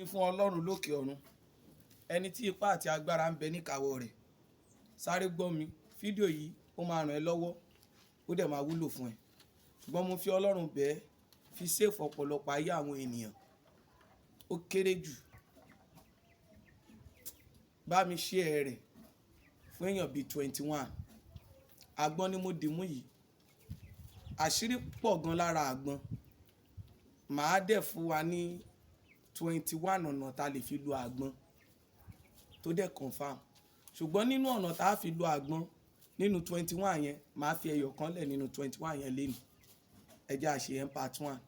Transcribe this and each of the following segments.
Ní fún Ọlọ́run lókè ọ̀run, ẹni tí ipá àti agbára ń bẹ níkàáwọ́ rẹ̀. Sáré gbọ́ mi, fídíò yìí ó máa ràn ẹ́ lọ́wọ́, ó dẹ̀ máa wúlò fún ẹ. Ṣùgbọ́n mo fi Ọlọ́run bẹ̀ ẹ́, fi save ọ̀pọ̀lọpọ̀ ayé àwọn ènìyàn. Ó kéré jù, bá mi share rẹ̀ fún èèyàn bíi 21. Àgbọn ni mo dì mú yìí. Àṣírí pọ̀ gan lára àgbọn. Màá dẹ̀ fún wa ní 21 ọ̀nà tá lè fi lo àgbọn tó dẹ̀ confirm. Ṣùgbọ́n nínú ọ̀nà tá a fi lo àgbọn nínú 21 yẹn, màá fi ẹyọ kan lẹ̀ nínú 21 yẹn lénìí. Ẹ jẹ́ á ṣe yẹn part one.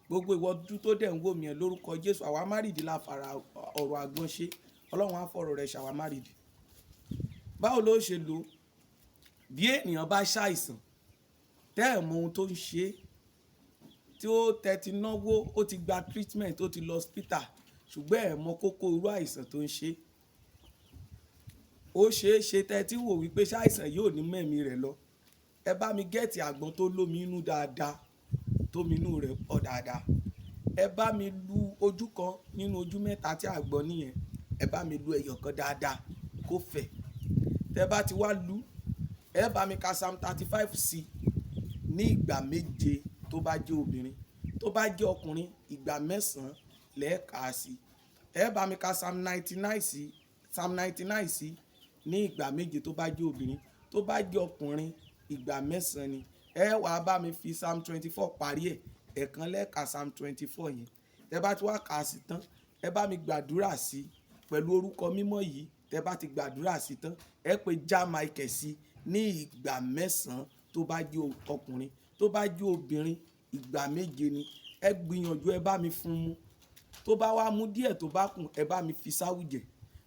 Gbogbo ìwọ dúdú tó dẹ̀ ń wò mí ẹ lórúkọ Jésù, àwa márìdí la fara ọ̀rọ̀ àgbọn ṣe. Ọlọ́run á fọ̀rọ̀ rẹ̀ ṣàwa márìdí. Báwo ló ṣe lò ó? Bí ènìyàn bá ṣàìsàn, tẹ́ ẹ̀ mọ ohun tó ń ṣe, tí ó tẹ́tí náwó, ó ti gba treatment, ó ti lọ hospital, ṣùgbọ́n ẹ̀ mọ kókó irú àìsàn tó ń ṣe. Ó ṣeé ṣe tẹ́tí wò wípé ṣàìsàn yóò ní mẹ̀mí rẹ̀ lọ. Ẹ bá mi get àgbọn tó lómi inú dáadáa, tómi inú rẹ̀ pọ̀ dáadáa. Ẹ bá mi lu ojú kan nínú ojú mẹ́ta tí àgbọn nìyẹn. Ẹ bá mi lu ẹyọ kan dáadáa kó fẹ̀. Tẹ bá ti wá lu, ẹ bá mi ka Psalm 35 sí ní ìgbà 7 tó bá jẹ́ obìnrin. Tó bá jẹ́ ọkùnrin, ìgbà 9 lẹ́ẹ̀ka sí. Ẹ bá mi ka Psalm 99 sí, Psalm 99 sí ní ìgbà 7 tó bá jẹ́ obìnrin. Tó bá jẹ́ ọkùnrin, ìgbà 9 ni. Ẹ wá bá mi fi Psalm 24 parí ẹ̀. Ẹ̀kan lẹ́ẹ̀ka Psalm 24 yẹn. Tẹ bá ti wá kà á sí tán, ẹ bá mi gbàdúrà sí pẹ̀lú orúkọ mímọ́ yìí. Tẹ bá ti gbàdúrà sí tán, ẹ pé Já Michael sí ní ìgbà 9 tó bá jẹ́ ọkùnrin. Tó bá jẹ́ obìnrin, ìgbà 7 ni. Ẹ gbìyànjú, ẹ bá mi fún mu. Tó bá wá mú díẹ̀ tó bá kù, ẹ bá mi fi sáwùjẹ.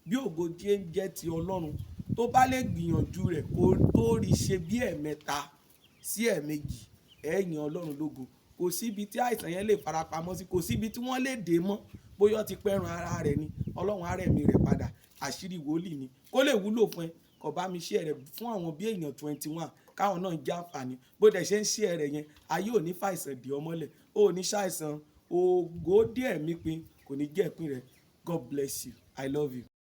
Bí ògo tí ń jẹ́ ti Ọlọ́run, tó bá lè gbìyànjú rẹ̀ kó tó rí ṣe bí ẹ̀ẹ̀mẹ́ta sí ẹ̀ẹ̀mejì, ẹ yin Ọlọ́run lógo. Kò sí ibi tí àìsàn yẹn lè farapamọ́ sí, kò sí ibi tí wọ́n lè dé mọ́. Bóyá ó ti pẹ́ràn ara rẹ̀ ni, Ọlọ́run á rẹ̀mí rẹ̀ padà. Àṣírí wòlíì ni. Kó lè wúlò fún ẹ, kó bá mi share rẹ̀ fún àwọn bí èèyàn 21 káwọn náà jẹ́ àǹfààní. Bó dẹ̀ ṣe ń share rẹ̀ yẹn, ayé ò ní fàìsàn dì ọ́ mọ́lẹ̀, ó ò ní ṣàìsàn, ògo díẹ̀ mí pin kò ní jẹ́ ìpín rẹ̀. God bless you. I love you.